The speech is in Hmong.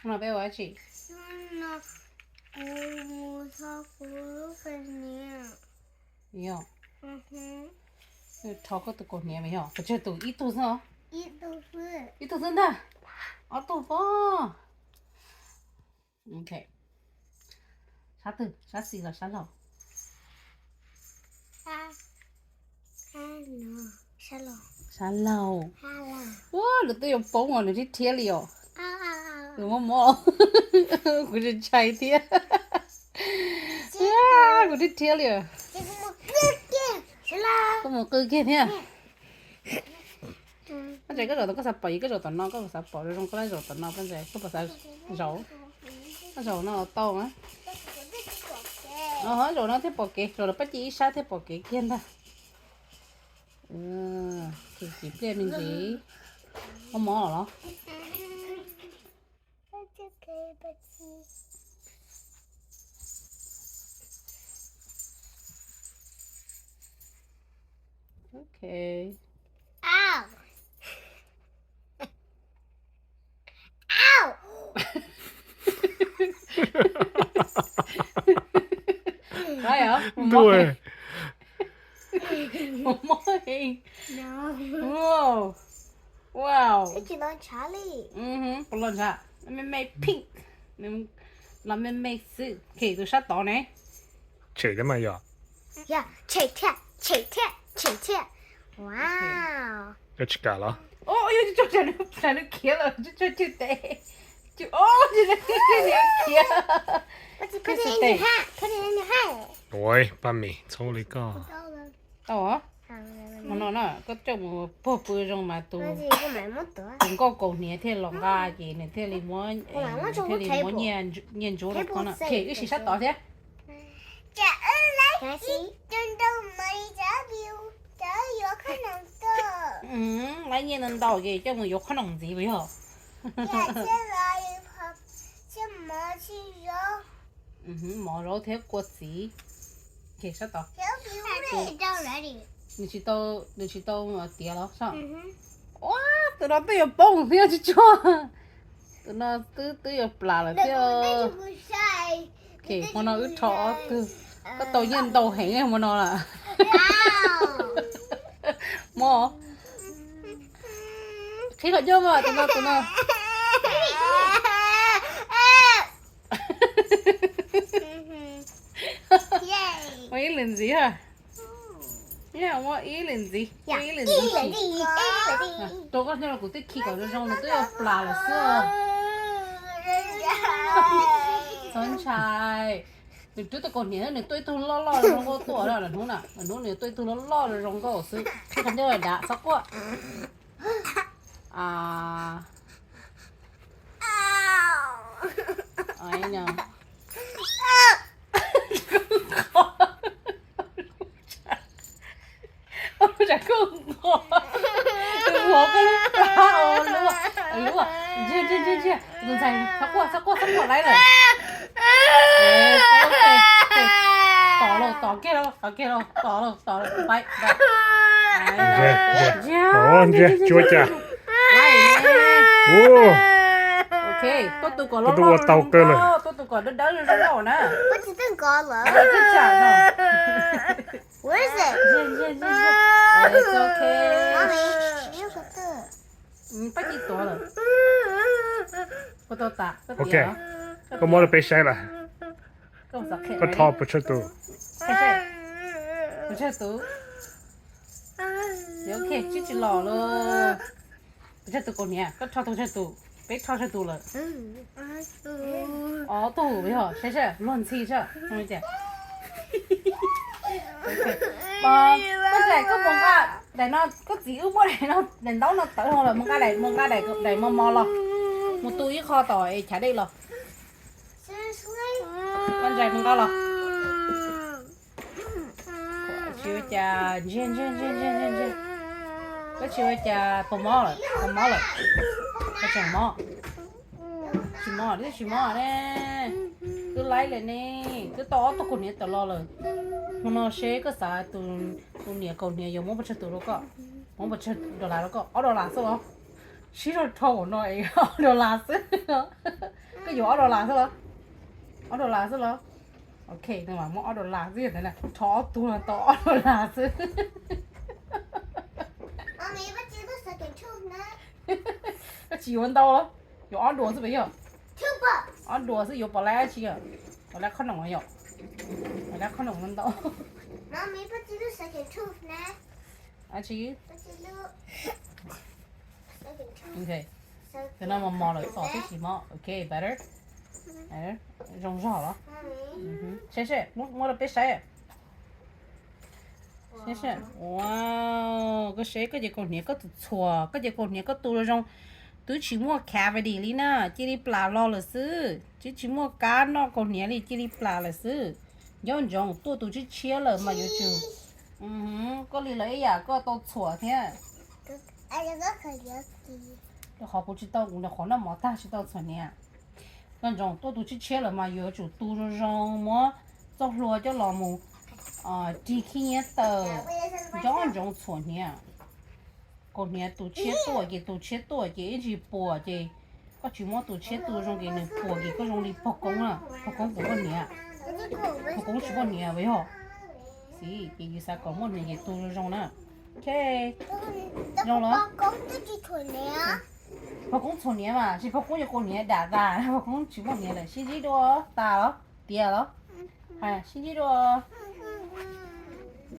No peb ua dab tsi? Kuv mus tho kuv lub kaus hniav. Yog. Rho koj tus kaus hniav mas yog, pes tsawg tus? Ib tug xwb os? Ib tug xwb ntag. Ob tug pob. Ok. Sab twg? Sab xis los sab laug? Sab laug. Ua, nws twb yuav poob os, nws thiab thiab li os. Nws mob mob. Kuv ntshai ntshai thiab. Kuv thiab thiab li os. Koj mus qw kiag thiab. Pob Ntses, koj zaum tom, koj xav pom, koj zaum tom no, koj xav pom zoo zoo, koj zaum tom no, Pob Ntses, koj puas xav zaum? Koj zaum no los tau na. Zaum no thiaj pom kev, zaum rau Paj Ci ib sab thiaj pom kev kiag ntag. Ces pliaj me ntsis. Mob mob los? Ok. Mob heev. Wow. Puas los ntshav? Me me pink. Los me me xwb. Ok, tus sab tod ne? Tshem thiab mas yog. Tshem thiab, tshem thiab, tshem thiab. Wow. Koj tsis kam los? Yog, nws khiav lawm, tsuj tsuag cwj tes. Khiav. Ua, paj mis txhob li koj. Tau os. Hmo no na koj coj mus puag pw zoo mas tus, tus nkauj kaus hniav thiaj los nqa ces nws thiaj li muab, thiaj li muab nyiaj ntsuab rau koj na. Ok, wb sim sab tod thiab. Laib nyiaj ntau ntau ces coj mus yuav qhob noom ntxiv puas yog? Mov zaub thiab kua txiv. Sab tod. Nws tsis tau, nws tsis tau tiav los? Ua, tus no twb yuav poob thiab tsis tsuag. Tus no twb, twb yuav plam lawm thiab. Hmo no wb rho ob tug. Koj tau nyiaj ntau heev hmo no lawm. Mob. Qhib qhov ncauj mas tus no, tus no. Muaj ib lwm ntxiv ha. Muaj ib lwm ntxiv, muaj ib lwm ntxiv. Rau koj nyob los kuv twb khi kom zoo zoo, nws twb yuav plam lawm xwb. Txhob ntshai. Nws twb tuaj kaus hniav, nws tuaj ib tug loj loj zoo nkauj tuaj lawm hnub na, hnub nws tuaj ib tug loj loj zoo nkauj xwb. Qhib qhov ncauj dav, txhob quaj. Ua cas koj nqos, nws muab koj lub plab os, luaj, luaj, ntsia, ntsia, ntsia, tus ntxhais, txhob quaj, txhob quaj, txhob quaj, laib lawm. Tom lauj, tom kiag lauj, tom kiag lauj, tom lauj, tom lauj, pais, pais. Ntsia, ntsia, tsis ua cas. Ok, tuaj tus kom loj loj, tuaj tus kom dawb dawb zoo nkauj na. Pab ci tuav lawm. Ua tau tas, koj muab rau peb saib lawm. Koj rho pes tsawg tus? Pes tsawg tus? Ok, tsis tsis los lauj. Pes tsawg tus kaus hniav? Koj rho tus tsawg tus? Peb rho tsawg tus lawm? Ob tug yog, saib saib, luag ntxhi saib. Koj daim, koj mus nqa daim no, koj txiv wb muab daim no, daim ntaub no tawv hlo lawm, mus nqa daim, mus nqa daim, daim mos mos los, mus tu ib qho tom es chav dej los. Koj ntsia mus nqa los. Tsis ua cas, ntsia, ntsia, ntsia, ntsia, ntsia. Koj tsis ua cas, puas mob lawm? Puas mob lawm? Koj tseem mob? Tsis mob, twb tsis mob ne. Twb laib lawm ne. Twb tau ob tug kaus hniav tawm los lawm. Hmo no seb koj xav tus, tus niam kaus hniav yuav muab pes tsawg tus rau koj? Muab pes tsawg dollar rau koj? Ob dollar xwb los? Sib zog rho ua no es ob dollar xwb. Yuav ob dollar xwb los? Ob dollar xwb los? Ok, no mas muab ob dollar xwb, rho ob tug no tau ob dollar xwb. Koj tsis yuav ntau, yuav ob dua xwb puas yog? Ob dua xwb yuav pom lab dab tsi yom? Pom lab qhob noom yom? Pom lab qhob noom ntau. Dab tsi? Tam no mos mos lawm tom tib si mog. Ok, better. Zoo zog los? Saib seb, muab rau peb saib. Wow, koj saib koj ces kaus hniav koj tus txhuam, koj ces kaus hniav koj tu zoo zoo, twb tsis muaj cavity li na, cia li plam los lawm xwb, twb tsis muaj kab noj kaus hniav li, cia li plam lawm xwb. Nco ntsoov tuaj tus tshiab tshiab lawm mas yuav tsum, koj li lawv ib yam koj tau txhuam thiab. Rau qhov kuv tsis tau, kuv nyuam qhuav noj mov tag tsis tau txhuam hniav. Nco ntsoov tuaj tus tshiab tshiab lawm mas yuav tsum tu zoo zoo, muab txoj hlua coj los mus rig khib nyiab taws, nco ntsoov txhuam hniav. Kaus hniav tus tshiab tuaj ces tus tshiab tuaj ces ib ntsis puas ces koj tsis muab tus tshiab tu zoo ces nws puas ces koj zoo li pog koob na, pog koob puas muaj hniav? Pog koob tsis muaj hniav puas yog? Xib, ces yus xav kom muaj hniav ces tu zoo zoo na. Ok, zoo los? Pog koob txhuam hniav mas tsis, pog koob yuav kaus hniav dam tas, pog koob tsis muaj hniav lawm. Sib ntsib dua, tas los? Tias los? Sib ntsib dua.